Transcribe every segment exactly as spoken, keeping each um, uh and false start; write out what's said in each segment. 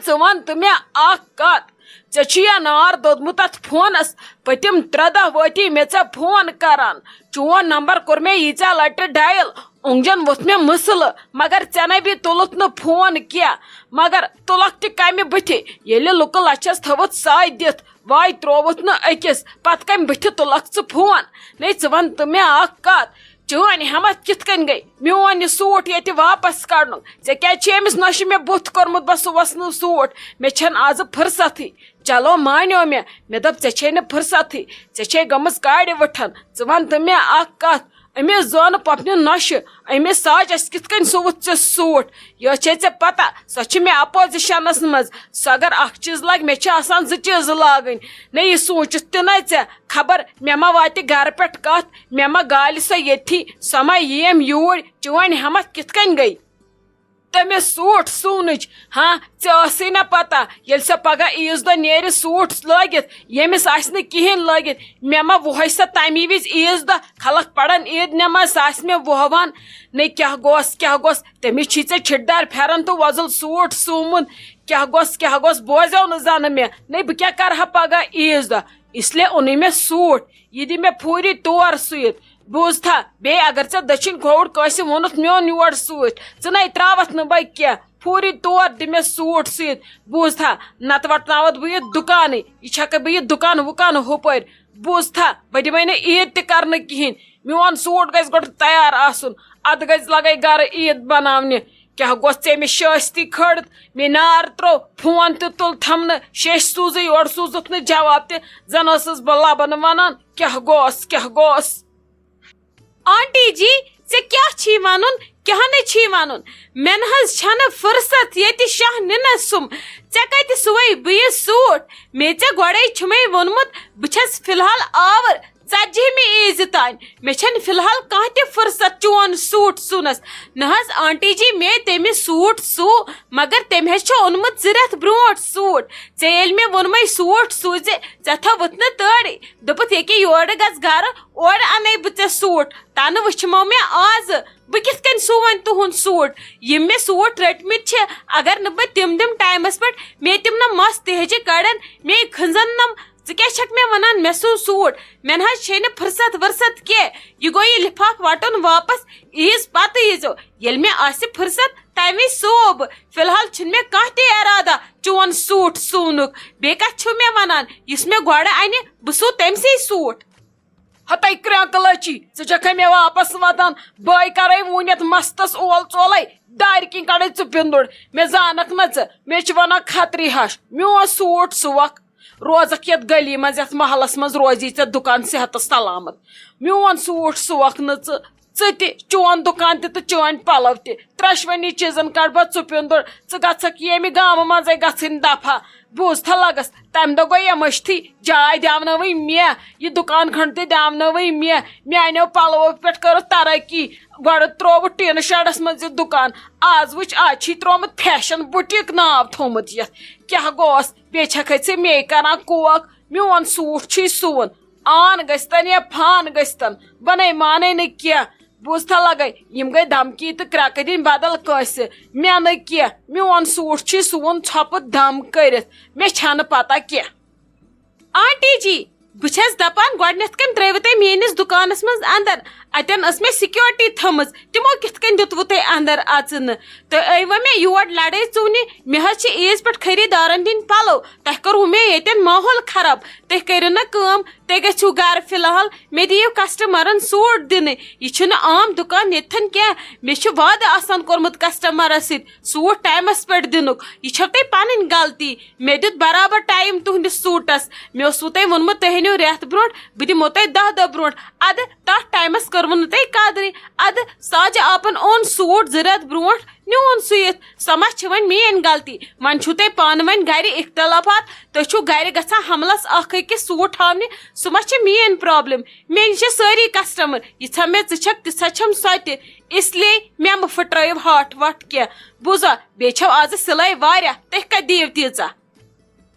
ژٕ وَن تہٕ مےٚ اَکھ کَتھ، ژےٚ چھُیا نار دوٚدمُت اَتھ فونَس؟ پٔتِم ترٛےٚ دۄہ وٲتی مےٚ ژےٚ فون کَران، چون نمبر کوٚر مےٚ ییٖژاہ لَٹہِ ڈایل، اوٚنٛگجن ووٚتھ مےٚ مسلہٕ، مگر ژےٚ نَے بیٚیہِ تُلُتھ نہٕ فون کینٛہہ۔ مگر تُلکھ تہِ کَمہِ بٕتھِ، ییٚلہِ لُکہٕ لَچھَس تھٲوٕتھ ساے دِتھ، واے ترٛووُتھ نہٕ أکِس، پَتہٕ کَمہِ بٕتھِ تُلکھ ژٕ فون؟ نے، ژٕ وَن تہٕ مےٚ اَکھ کَتھ، چٲنۍ ہٮ۪مَتھ کِتھ کٔنۍ گٔے میون یہِ سوٗٹ ییٚتہِ واپس کَڑنُک؟ ژےٚ کیٛازِ چھِ أمِس نۄشہِ مےٚ بُتھ کوٚرمُت، بہٕ سُوَس نہٕ سوٗٹ، مےٚ چھَنہٕ آزٕ فرصتھٕے۔ چلو مانیو مےٚ، مےٚ دوٚپ ژےٚ چھے نہٕ فرصتھٕے، ژےٚ چھے گٔمٕژ کاڑِ وٕٹھن۔ ژٕ وَن تہٕ مےٚ اَکھ کَتھ، أمِس زٲنہٕ پۄپنہِ نۄشہِ، أمِس ساجَس کِتھ کٔنۍ سُوُتھ ژےٚ سوٗٹ؟ یہِ چھے ژےٚ پَتہ، سۄ چھِ مےٚ اَپوزِشَنَس منٛز۔ سۄ اگر اَکھ چیٖز لاگہِ، مےٚ چھِ آسان زٕ چیٖز لاگٕنۍ۔ نہ یہِ سوٗنٛچِتھ تہِ نَے ژےٚ، خبر مےٚ ما واتہِ گَرٕ پٮ۪ٹھ کَتھ، مےٚ ما گالہِ سۄ ییٚتھی، سۄ ما یِیَم یوٗرۍ، چٲنۍ ہٮ۪مَتھ کِتھ کٔنۍ گٔے؟ تٔمِس سوٗٹ سُونٕچ، ہاں، ژےٚ ٲسٕے نہ پتہ، ییٚلہِ سۄ پگاہ عیٖذ دۄہ نیرِ سوٗٹ لٲگِتھ، ییٚمِس آسہِ نہٕ کِہیٖنۍ لٲگِتھ، مےٚ ما وۄہے سۄ تَمی وِزِ عیٖذ دۄہ، خلق پرن عیٖد نٮ۪ماز، سۄ آسہِ مےٚ وۄہوان۔ نے کیٛاہ گوٚس، کیٛاہ گوٚس، تٔمِس چھی ژےٚ چھِٹدار پھٮ۪رن تہٕ وۄزُل سوٗٹ سُومُت، کیٛاہ گوٚس، کیٛاہ گوٚس، بوزیو نہٕ زنہٕ مےٚ، نے بہٕ کیٛاہ کرٕ ہا پگاہ عیٖذ دۄہ، اس لیے اوٚنُے مےٚ سوٗٹ۔ یہِ دِ مےٚ فوری طور سُوِتھ۔ بوٗزتھا، بیٚیہِ اگر ژےٚ دٔچھِنۍ کھووُر کٲنٛسہِ ووٚنُتھ میون یور سۭتۍ، ژٕ نے ترٛاوَتھ نہٕ بہٕ کینٛہہ۔ فوری طور دِ مےٚ سوٗٹ سُوِتھ۔ بوٗزتھا، نَتہٕ وَٹناوَتھ بہٕ یہِ دُکانٕے۔ یہِ چھَکَے بہٕ یہِ دُکان وُکان ہُپٲرۍ۔ بوٗزتھا، بہٕ دِمَے نہٕ عیٖد تہِ کَرنہٕ کِہیٖنۍ۔ میون سوٗٹ گژھِ گۄڈٕ تیار آسُن۔ اَدٕ گژھِ لَگَے گَرٕ عیٖد بَناونہِ۔ کیٛاہ گوٚژھ ژےٚ مےٚ شٲستی کھٲڑِتھ؟ مےٚ نار ترٛوو، فون تہِ تُل تھَمنہٕ، شیٚش سوٗزٕے یورٕ سوٗزُتھ نہٕ جواب تہِ، زَن ٲسٕس بہٕ لَبَن وَنان، کیٛاہ گوٚس، کیٛاہ گوٚس؟ آنٹی جی، ژےٚ کیٛاہ چھی وَنُن؟ کیٛاہ نہٕ چھی وَنُن؟ مےٚ نہٕ حظ چھَنہٕ فرصت ییٚتہِ شاہ نِنَس سُم۔ ژےٚ کَتہِ سُوَے بہٕ یہِ سوٗٹ؟ مےٚ ژےٚ گۄڈَے چھُمَے ووٚنمُت، بہٕ چھَس فی الحال آوٕر۔ ژتجی مہِ عیٖذِ تانۍ۔ مےٚ چھَنہٕ فی الحال کانٛہہ تہِ فرصت چون سوٗٹ سُونَس۔ نہ حظ آنٹی جی، مے تٔمِس سوٗٹ سُو، مگر تٔمۍ حظ چھُ اوٚنمُت زٕ رٮ۪تھ برونٛٹھ سوٗٹ۔ ژےٚ ییٚلہِ مےٚ ووٚنمَے سوٗٹ سوٗزِ، ژےٚ تھٲوٕتھ نہٕ تٲرٕے۔ دوٚپُتھ، ییٚکیٛاہ یورٕ گژھ گرٕ، اورٕ اَنَے بہٕ ژےٚ سوٗٹ۔ تَنہٕ وٕچھمو مےٚ آزٕ، بہٕ کِتھ کٔنۍ سُوٕ وۄنۍ تُہُنٛد سوٗٹ؟ یِم مےٚ سوٗٹ رٔٹمٕتۍ چھِ، اگر نہٕ بہٕ تِم دِمہٕ ٹایمَس پٮ۪ٹھ، مے تِم نہ مَس تہِ ہیٚجہِ کَڑَن، مے کھٔنزَن نَم۔ ژٕ کیٛاہ چھَکھ مےٚ وَنان؟ مےٚ سُو سوٗٹ، مےٚ نہ حظ چھے نہٕ فرصت ورصت کینٛہہ۔ یہِ گوٚو یہِ لِفاف وَٹُن واپَس عیٖذ پَتہٕ ییٖزیو۔ ییٚلہِ مےٚ آسہِ فرصت، تَمہِ وِزِ سُوو بہٕ۔ فی الحال چھُنہٕ مےٚ کانٛہہ تہِ اِرادہ چون سوٗٹ سُونُک۔ بیٚیہِ کَتھ چھُو مےٚ وَنان؟ یُس مےٚ گۄڈٕ اَنہِ، بہٕ سُو تٔمۍ سٕے سوٗٹ۔ ہَتَے کرٛٮ۪نٛکہٕ لٔچی، ژٕ چھَکھَے مےٚ واپَس وَدان۔ بہٕ کَرَے وُنٮ۪تھ مَستَس اول ژولَے، دارِ کِنۍ کَڑَے ژٕ بِنٛدُر۔ مےٚ زانَکھ نہ ژٕ، مےٚ چھِ وَنان خطری ہَش۔ میون سوٗٹ سُوَکھ۔ روزکھ یتھ گلی منٛز، یتھ محلس منٛز روزی ژےٚ دُکان صحتس سلامت۔ میون سوٗٹ سُوکھ نہٕ ژٕ، ژٕ تہِ، چون دُکان تہِ تہٕ چٲنۍ پلو تہِ۔ ترٛٮ۪شوٕنی چیٖزن کڑٕ بہٕ ژٕ پِنٛدُر۔ ژٕ گژھکھ ییٚمہِ گامہٕ منٛزے گژھٕنۍ دفع۔ بوٗزتھا لگس، تمہِ دۄہ گوٚو یِم مٔشتھٕے۔ جاے دیاونٲوٕے مےٚ، یہِ دُکان کھنٛڈ تہِ دیاونٲوٕے مےٚ۔ میانیو پلوو پٮ۪ٹھ کٔرٕتھ ترقی۔ گۄڈٕ ترٛووُتھ ٹیٖنہٕ شیڈس منٛز یہِ دُکان۔ آز وٕچھ، آز چھی ترٛوومُت فیشن بُٹیٖک ناو تھوٚومُت یتھ۔ کیٛاہ گوس؟ بیٚیہِ چھکھے ژےٚ مے کران کوک، میون سوٗٹ چھُے سُوُن۔ آن گٔژھتن یا پھان گٔژھتن، بنے مانے نہٕ کینٛہہ۔ بوٗزتھا لگے، یِم گٔے دھمکی تہٕ کرٛٮ۪کہٕ دِنۍ بدل کٲنٛسہِ۔ مےٚ نہٕ کینٛہہ، میون سوٗٹ چھُے سُوُن ژھۄپہٕ دم کٔرِتھ۔ مےٚ چھنہٕ پتہ کینٛہہ۔ آنٹی جی، بہٕ چھَس دَپان، گۄڈٕنٮ۪تھ کَمہِ ترٛٲوِو تُہۍ میٛٲنِس دُکانَس منٛز اَندَر؟ اَتٮ۪ن ٲس مےٚ سیکیورٹی تھٲمٕژ، تِمو کِتھ کٔنۍ دیُتوٕ تۄہہِ اَندَر اَژنہٕ؟ تُہۍ ٲیوٕ مےٚ یور لَڑٲے ژوٗنہِ؟ مےٚ حظ چھِ عیٖذ پٮ۪ٹھ خریٖدارَن دِنۍ پَلو، تۄہہِ کوٚروٕ مےٚ ییٚتٮ۪ن ماحول خراب۔ تُہۍ کٔرِو نہ کٲم، تُہۍ گٔژھِو گَرٕ فی الحال، مےٚ دِیِو کسٹمرَن سوٗٹ دِنہٕ۔ یہِ چھُنہٕ عام دُکان ییٚتھٮ۪ن کینٛہہ، مےٚ چھُ وعدٕ آسان کوٚرمُت کسٹمرَس سۭتۍ سوٗٹ ٹایمَس پٮ۪ٹھ دِنُک۔ یہِ چھو تۄہہِ پَنٕنۍ غلطی۔ مےٚ دیُت برابر ٹایم تُہٕنٛدِس سوٗٹَس۔ مےٚ اوسوُ تۄہہِ ووٚنمُت، تُہۍ أنِو رٮ۪تھ برونٛٹھ، بہٕ دِمو تۄہہِ دَہ دۄہ برونٛٹھ۔ اَدٕ تَتھ ٹایمَس کٔروٕ نہٕ تۄہہِ قدرٕے۔ اَدٕ ساجہِ آپَن اوٚن سوٗٹ زٕ رٮ۪تھ برونٛٹھ، نیوٗن سُوِتھ۔ سۄ ما چھِ وۄنۍ میٛٲنۍ غلطی؟ وۄنۍ چھُو تۄہہِ پانہٕ ؤنۍ گَرِ اختلافات، تُہۍ چھُو گَرِ گژھان حملَس اَکھ أکِس سوٗٹ ہاونہِ، سُہ ما چھِ میٛٲنۍ پرابلم؟ مےٚ نِش چھِ سٲری کسٹمر، یِژھا مےٚ ژٕ چھَکھ، تِژھا چھَم سۄ تہِ۔ اس لیے مےٚ مہٕ پھٕٹرٲیِو ہاٹھ واٹھ کینٛہہ۔ بوٗزا، بیٚیہِ چھَو آزٕ سِلٲے واریاہ، تُہۍ کَتہِ دِیِو تیٖژاہ؟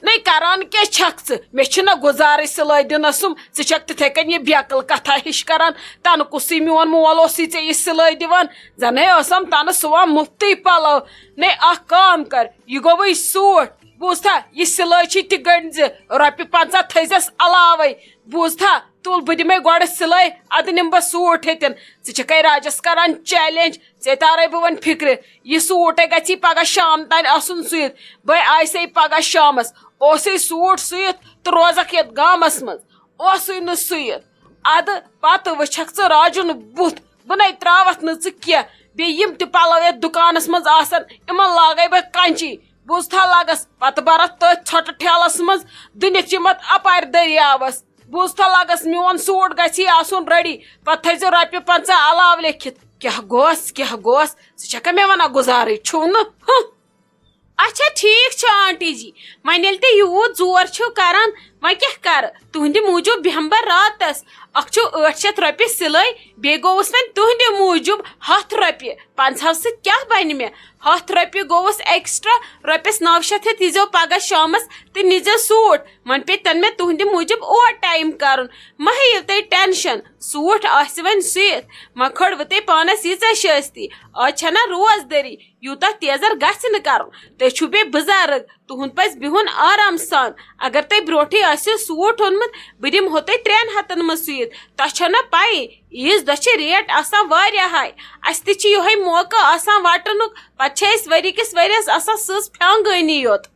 نَے کران کیٛاہ چھَکھ ژٕ؟ مےٚ چھُنہ گُزارٕے سِلٲے دِنَس سُم۔ ژٕ چھَکھ تِتھَے کٔنۍ یہِ بیکٕل کَتھا ہِش کران۔ تَنہٕ کُسٕے میون مول اوسُے ژےٚ یہِ سِلٲے دِوان؟ زَنَے ٲسَم تَنہٕ سُوان مُفتٕے پَلو۔ نَے اَکھ کٲم کر، یہِ گوٚوُے سوٗٹ۔ بوٗزتھا، یہِ سِلٲے چھِ تہِ گٔنڈۍ زِ، رۄپیہِ پنٛژاہ تھٲیزٮ۪س علاوَے۔ بوٗزتھا، تُل بہٕ دِمَے گۄڈٕ سِلٲے، اَدٕ نِمہٕ بہٕ سوٗٹ ہیٚتٮ۪ن۔ ژٕ چھَکھَے راجَس کران چیلنج، ژےٚ تارَے بہٕ وۄنۍ فِکرِ۔ یہِ سوٗٹَے گژھی پَگاہ شام تام آسُن سُوِتھ۔ بہٕ آیسَے پَگاہ شامَس، اوسُے سوٗٹ سُوِتھ تہٕ روزَکھ یَتھ گامَس منٛز۔ اوسُے نہٕ سُوِتھ۔ اَدٕ پَتہٕ وٕچھَکھ ژٕ راجُن بُتھ، بہٕ نَے ترٛاوَتھ نہٕ ژٕ کینٛہہ۔ بیٚیہِ یِم تہِ پَلَو یَتھ دُکانَس منٛز آسَن، یِمَن لاگَے بہٕ کَنچی۔ بوٗزتھا لَگَس، پَتہٕ بَرَتھ تٔتھۍ ژھۄٹہٕ ٹھیلَس منٛز، دُنِتھ چھِ یِمَن اَپارِ دٔریاوَس۔ بوٗزتھا لَگَس، میون سوٗٹ گژھی آسُن ریڈی، پَتہٕ تھٲیزیو رۄپیہِ پنٛژاہ علاوٕ لیکھِتھ۔ کیٛاہ گوس، کیٛاہ گوس؟ ژٕ چھَکھا مےٚ وَنان گُزارٕے چھُو نہٕ؟ ہُہ۔ اچھا، ٹھیٖک چھُ آنٹی جی، وۄنۍ ییٚلہِ تُہۍ یوٗت زور چھِو کران، وۄنۍ کیٛاہ کرٕ؟ تُہنٛدِ موٗجوٗب بیٚہمہٕ بہٕ راتس۔ اکھ چھُو ٲٹھ شیٚتھ رۄپیہِ سِلٲے، بیٚیہِ گوٚوُس وۄنۍ تُہنٛدِ موٗجوٗب ہتھ رۄپیہِ۔ پنٛژاہو سۭتۍ کیٛاہ بنہِ مےٚ؟ ہتھ رۄپیہِ گوٚوُس ایکسٹرا، رۄپیس نو شیٚتھ ہیٚتھ ییٖزیو پگاہ شامس تہٕ نیٖزیو سوٗٹ۔ وۄنۍ پیٚیہِ تَن مےٚ تُہنٛدِ موٗجوٗب اوور ٹایم کرُن۔ مہ ہیٚیِو تُہۍ ٹینشن، سوٗٹ آسہِ وۄنۍ سُوِتھ۔ وۄنۍ کھٲلوٕ تُہۍ پانس ییٖژاہ شٲستی۔ آز چھَنہ روزدٲری۔ یوٗتاہ تیزر گژھِ نہٕ کرُن۔ تُہۍ چھِو بیٚیہِ بُزرگ، تُہُنٛد پزِ بِہُن آرام سان۔ اگر تۄہہِ برونٛٹھٕے آسِو سوٗٹ اوٚنمُت، بہٕ دِمہو تۄہہِ ترٛٮ۪ن ہتن منٛز سُوِتھ۔ تۄہہِ چھو نہ پَیی، عیٖذ دۄہ چھِ ریٹ آسان واریاہ ہاے۔ اَسہِ تہِ چھِ یِہوٚے موقعہٕ آسان وَٹنُک، پتہٕ چھِ أسۍ ؤری کِس ؤریَس آسان سٕژ پھیٛانٛگٲنی یوت۔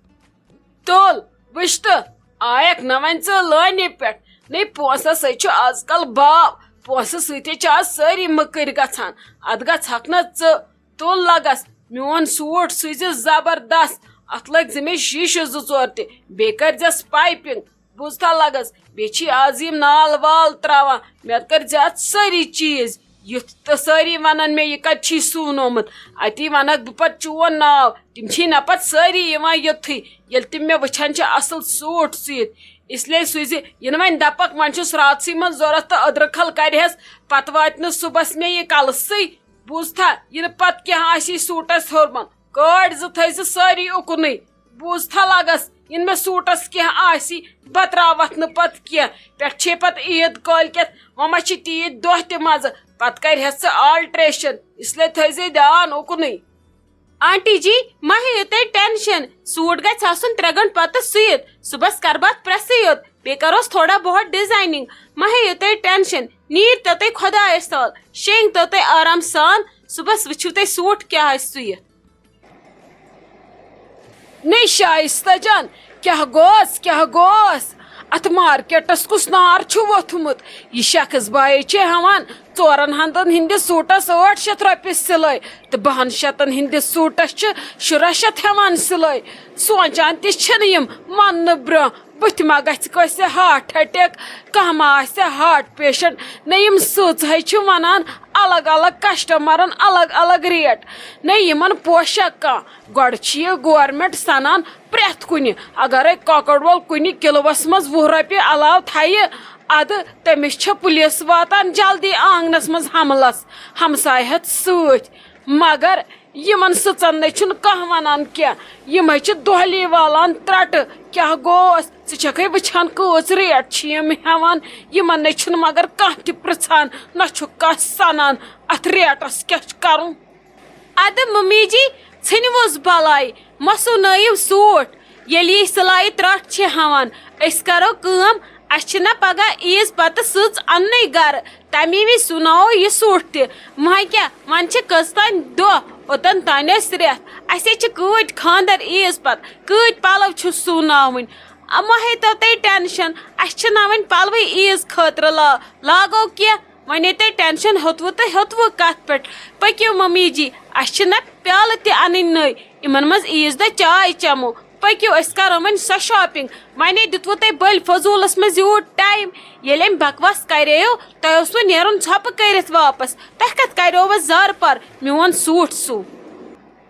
تُل، وٕچھ تہٕ، آیکھ نہ وۄنۍ ژٕ لٲنہِ پٮ۪ٹھ۔ نَے پونٛسَس سۭتۍ چھُ آز کل باو۔ پونٛسہٕ سۭتۍ چھِ آز سٲری مٔکٕرۍ گژھان۔ اَتھ گژھکھ نہ ژٕ۔ تُل لَگَس، میون سوٗٹ سُوزِ زبردست۔ اَتھ لٲگۍ زِ مےٚ شیٖشہٕ زٕ ژور تہِ۔ بیٚیہِ کٔرۍزٮ۪س پایپِنٛگ۔ بوٗزتھا لَگَس، بیٚیہِ چھی آز یِم نال وال ترٛاوان۔ مےٚ کٔرۍزِ اَتھ سٲری چیٖز۔ یُتھ تہٕ سٲری وَنَن مےٚ، "یہِ کَتہِ چھی سُونومُت؟" اَتی وَنَکھ بہٕ پَتہٕ چون ناو۔ تِم چھی نہ پَتہٕ سٲری یِوان یوٚتھٕے، ییٚلہِ تِم مےٚ وٕچھان چھِ اَصٕل سوٗٹ سُوِتھ۔ اس لیے سُوزِ، یِنہٕ وۄنۍ دَپَکھ وۄنۍ چھُس راتسٕے منٛز ضوٚرَتھ تہٕ أدرٕ کھَل کَرِہَس، پَتہٕ واتہِ نہٕ صُبحَس مےٚ یہِ کَلسٕے۔ بوٗزتھا، یِنہٕ پَتہٕ کینٛہہ آسی سوٗٹَس ہیوٚرمُت، کٲڑۍ زٕ تھٲیزِ سٲری اُکنُے۔ بوٗزتھا لَگَس، یِنہٕ مےٚ سوٗٹَس کینٛہہ آسی، بہٕ ترٛاوَتھ نہٕ پَتہٕ کینٛہہ۔ پٮ۪ٹھ چھے پَتہٕ عیٖد کٲلۍ کٮ۪تھ، وۄنۍ ما چھِ تیٖتۍ دۄہ تہِ منٛزٕ، پَتہٕ کَرِہَس ژٕ آلٹریشَن۔ اس لیے تھٲیزِ دھیان اُکنُے۔ آنٹی جی، مہ ہیٚیِو تُہۍ ٹینشن، سوٗٹ گژھِ آسُن ترٛےٚ گھنٹہٕ پتہٕ سُوِتھ۔ صُبحس کرٕ بہٕ اتھ پریسٕے یوت، بیٚیہِ کرہوس تھوڑا بہت ڈیزایننگ۔ مہ ہیٚیِو تُہۍ ٹینشن، نیٖر تو تُہۍ خۄدایس حوال، شیٚنگ تو تُہۍ آرام سان۔ صُبحس وٕچھِو تُہۍ سوٗٹ کیٛاہ آسہِ سُوِتھ۔ نے شائستہ جان، کیٛاہ گوس، کیٛاہ گوس؟ اتھ مارکیٹس کُس نار چھُ ووٚتھمُت؟ یہِ شخص بایہِ چھِ ہٮ۪وان ژورن ہندن ہٕنٛدِس سوٗٹس ٲٹھ شیٚتھ رۄپیہِ سِلٲے تہٕ بَہَن شیٚتن ہٕنٛدِس سوٗٹس چھِ شُراہ شیٚتھ ہٮ۪وان سِلٲے۔ سونٛچان تہِ چھِنہٕ یِم، وَننہٕ برٛونٛہہ بٕتھِ ما گژھِ کٲنٛسہِ ہارٹ اٹیک، کانٛہہ ما آسہِ ہارٹ پیشنٹ۔ نہ، یِم سٕژ ہے چھِ وَنان الگ الگ کسٹمرن الگ الگ ریٹ۔ نہ، یِمن پوشک کانٛہہ۔ گۄڈٕ چھِ یہِ گورنمنٹ سنان پرٛٮ۪تھ کُنہِ، اگرے کۄکر وول کُنہِ کِلوٗوس منٛز وُہ رۄپیہِ علاوٕ تھایہِ، ادٕ تٔمِس چھےٚ پُلیٖس واتان جلدی آنگنس منٛز حملس، ہمسایہِ ہٮ۪تھ سۭتۍ۔ مگر یِمن سٕژن نے چھُنہٕ کانٛہہ ونان کینٛہہ، یِمے چھِ دۄہلی والان ترٛٹہٕ۔ کیٛاہ گوس؟ ژٕ چھکھے وٕچھان کۭژ ریٹ چھِ یِم ہٮ۪وان؟ یِمن نے چھُنہٕ مگر کانٛہہ تہِ پرژھان، نہ چھُ کانٛہہ سنان اتھ ریٹس کیٛاہ چھُ کرُن۔ ادٕ ممی جی، ژھٕنِوُس بلاے، مہ سُونٲیِو سوٗٹ۔ ییٚلہِ یہِ سِلایہِ ترٛٹھ چھِ ہٮ۪وان، أسۍ کرو کٲم، اَسہِ چھِنہ پگاہ عیٖز پتہٕ سٕژ اَننٕے گرٕ، تَمی وِزِ سُوناوو یہِ سوٗٹ تہِ۔ وۄنۍ کیٛاہ، وۄنۍ چھِ کٔژ تام دۄہ، اوٚتَن تام ٲسۍ رٮ۪تھ۔ اَسے چھِ کۭتۍ خانٛدر عیٖز پتہٕ، کۭتۍ پَلو چھِ سُوناوٕنۍ۔ اَ، مہ ہیٚتو تُہۍ ٹٮ۪نشَن، اَسہِ چھِنہ وۄنۍ پَلوٕے عیٖز خٲطرٕ لا-، لاگو کینٛہہ۔ وۄنۍ ہے تۄہہِ ٹینشن ہیوٚتوٕ تہٕ ہیوٚتوٕ کتھ پٮ۪ٹھ؟ پٔکِو ممی جی، اسہِ چھِ نہ پیالہٕ تہِ انٕنۍ نٔوۍ، یِمن منٛز عیٖز دۄہ چاے چمو۔ پٔکِو، أسۍ کرو وۄنۍ سۄ شاپنگ۔ وۄنۍ ہے دیُتوٕ تۄہہِ بٔلۍ فضوٗلس منٛز یوٗت ٹایم۔ ییٚلہِ أمۍ بکواس کرییو، تۄہہِ اوسوٕ نیرُن ژھۄپہٕ کٔرِتھ واپس۔ تۄہہِ کتھ کریووٕ زارٕ پار میون سوٗٹ سُو؟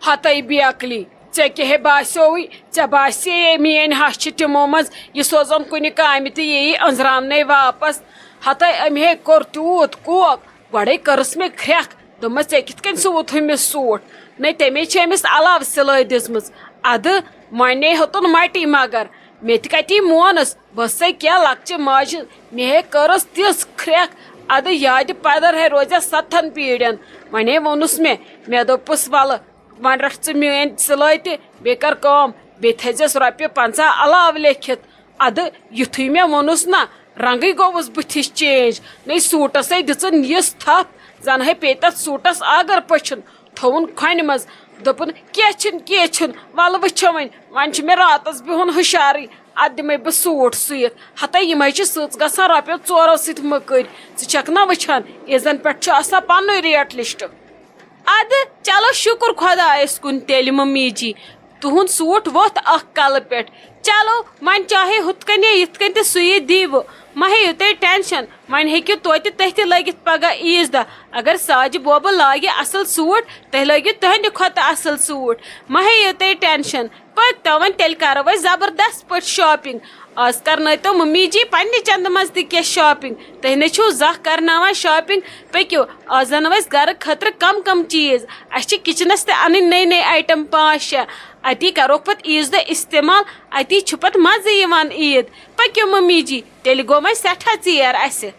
ہتَے بیکلی، ژےٚ کیٛاہ ہے باسیووُے؟ ژےٚ باسیے میٲنۍ ہش چھِ تِمو منٛز، یہِ سوزن کُنہِ کامہِ تہٕ ییہِ أنزراونَے واپس۔ ہتَے أمۍ ہے کوٚر تیوٗت کوک، گۄڈَے کٔرٕس مےٚ کھرٛٮ۪کھ، دوٚپمَس، "ژےٚ کِتھ کٔنۍ سُوُتھ ہُمِس سوٗٹ؟ نَے تَمے چھےٚ أمِس علاوٕ سِلٲے دِژمٕژ۔ اَدٕ وۄنۍ نے ہیوٚتُن مَٹی مگر۔" مےٚ تہِ کَتی مونُس، بہٕ ٲسَے کینٛہہ لۄکچہِ ماجہِ، مےٚ ہے کٔرٕس تِژھ کھرٛٮ۪کھ، اَدٕ یادِ پَدر ہے روزِ ستَن پیٖڑٮ۪ن۔ وۄنۍ ہے ووٚنُس مےٚ، مےٚ دوٚپُس، وَلہٕ وۄنۍ رَٹھ ژٕ میٛٲنۍ سِلٲے تہِ، بیٚیہِ کَر کٲم، بیٚیہِ تھٲیزٮ۪س رۄپیہِ پنٛژاہ علاوٕ لیکھِتھ۔ اَدٕ یُتھُے مےٚ ووٚنُس نہ، رنٛگٕے گوٚوُس بٕتھِس چینج۔ نَے سوٗٹَسَے دِژٕن یِژھ تھپھ، زَن ہے پیٚیہِ تَتھ سوٗٹَس آگر پٔچھُن تھوُن کھۄنہِ منٛز۔ دوٚپُن، "کینٛہہ چھُنہٕ، کینٛہہ چھُنہٕ، وَلہٕ وٕچھو وۄنۍ، وۄنۍ چھُ مےٚ راتَس بِہُن ہُشارٕے، اَتھ دِمَے بہٕ سوٗٹ سُوِتھ۔ ہَتَے یِمَے چھِ سٕژ گژھان رۄپیو ژورو سۭتۍ مٔکٕرۍ، ژٕ چھَکھ نہ وٕچھان، عیٖزَن پٮ۪ٹھ چھُ آسان پَنُنُے ریٹ لِسٹ۔" اَدٕ چلو، شُکُر خۄدایَس کُن تیٚلہِ مٔمی جی، تُہُنٛد سوٗٹ ووٚتھ اَکھ کَلہٕ پٮ۪ٹھ۔ چلو، وۄنۍ چاہے ہُتھ کٔنۍ یا یِتھ کٔنۍ تہِ سُیِتھ دیٖوٕ، مہ ہیٚیِو تُہۍ ٹٮ۪نشَن۔ وۄنۍ ہیٚکِو توتہِ تُہۍ تہِ لٲگِتھ پَگاہ عیٖذ دۄہ۔ اگر ساجہِ بوبہٕ لاگہِ اَصٕل سوٗٹ، تُہۍ لٲگِو تُہٕنٛدِ کھۄتہٕ اَصٕل سوٗٹ۔ مہ ہیٚیِو تُہۍ ٹٮ۪نشَن۔ پٔکۍ تو وۄنۍ، تیٚلہِ کَرو أسۍ زبردست پٲٹھۍ شاپِنٛگ۔ آز کرنٲوتو مٔمی جی پننہِ چندٕ منٛز تہِ کینٛہہ شاپنگ۔ تُہۍ نے چھِو زانٛہہ کرناوان شاپنگ۔ پٔکِو، آز انو أسۍ گرٕ خٲطرٕ کم کم چیٖز۔ اسہِ چھِ کچنس تہِ انٕنۍ نٔے نٔے آیٹم پانٛژھ شےٚ۔ اتی کروکھ پتہٕ عیٖذ دۄہ استعمال۔ اتی چھُ پتہٕ مزٕ یِوان عیٖد۔ پٔکِو مٔمی جی، تیٚلہِ گوٚو وۄنۍ سٮ۪ٹھاہ ژیر اسہِ۔